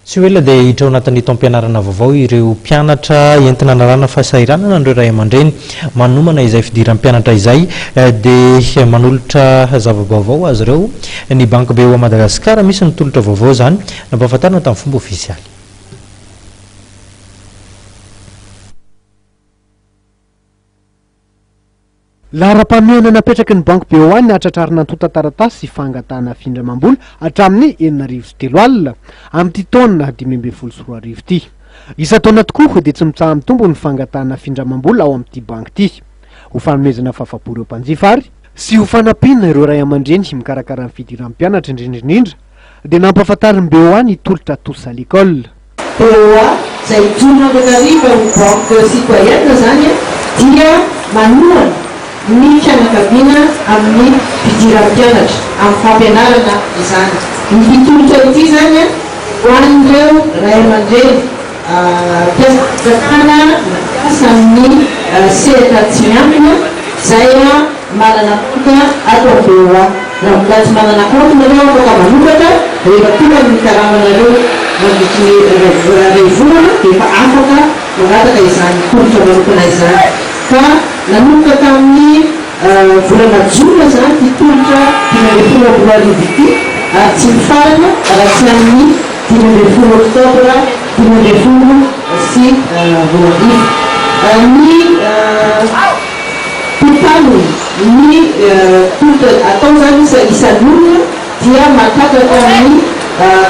Tsy ho ela dia hiditra ao anatin'ny taom-pianarana vaovao ireo mpianatra entina hanalana fahasahiranana an'ireo ray aman-dreny. Manomana izay fidiran'ny mpianatra izay dia manolotra zava-baovao ho azy ireo ny Banky BOA Madagasikara. Misy ny tolotra vaovao izany nampahafantarina tamin'ny fomba ofisialy. Laharam-pahamehana napetraky ny Banky BOA ny hahatratrarana antontan-taratasy fangatahana findramam-bola hatramin'ny 2006 amin'ity taona 2015 ity. Isan-taona tokoa dia tsy mitsaha-mitombo ny fangatahana findramam-bola ao amin'ity banky ity. Ho fanomezana fahafapo ireo mpanjifa ary sy ho fanampiana ireo ray aman-dreny mikarakara ny fidiran'ny mpianatra indrindra indrindra dia nampahafantarin'ny BOA ny tolotra Tous à l'école. BOA, izay mijoro mandrakariva ho banque citoyenne izany dia manohana ny fianakaviana amin'ny fidiran'ny mpianatra amin'ny fampianarana izany. Ity tolotra ity izany ho an'ireo ray aman-dreny mpiasam-panjakana na mpiasa amin'ny sehatra tsy miankina izay Manana kaonty ato amin'ny BOA. Raha mbola tsy manana kaonty nareo afaka manokatra rehefa tonga ny karamanareo mandritry ny iray volana dia efa afaka mangataka izany tolotra manokana izany. Ka nanomboka tamin'ny volana jona izany ity tolotra 2015 ity ary tsy mifarana raha tsy amin'ny 15 oktobra 2015. Ny. Totaliny, ny tolotra atao izany isan'olona dia mahatratra hatramin'ny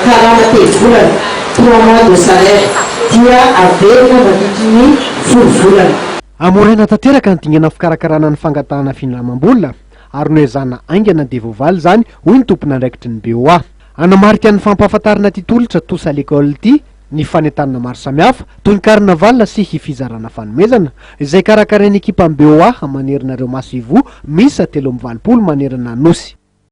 karama telo volana, trois mois de salaire, dia averina mandritry ny folo volana. Hamoraina tanteraka ny dingana fikarakarana ny fangatahana findramam-bola ary noezahana haingana dia voavaly izany, hoy ny tompon'andraikitry ny BOA. Hanamarika ny fampahafantarana ity tolotra Tous à l'école ity ny fanentanana maro samihafa toy ny carnaval sy fizarana fanomezana izay karakarain'ny ekipan'ny BOA manerana ireo masoivoho miisa 83 manerana ny Nosy.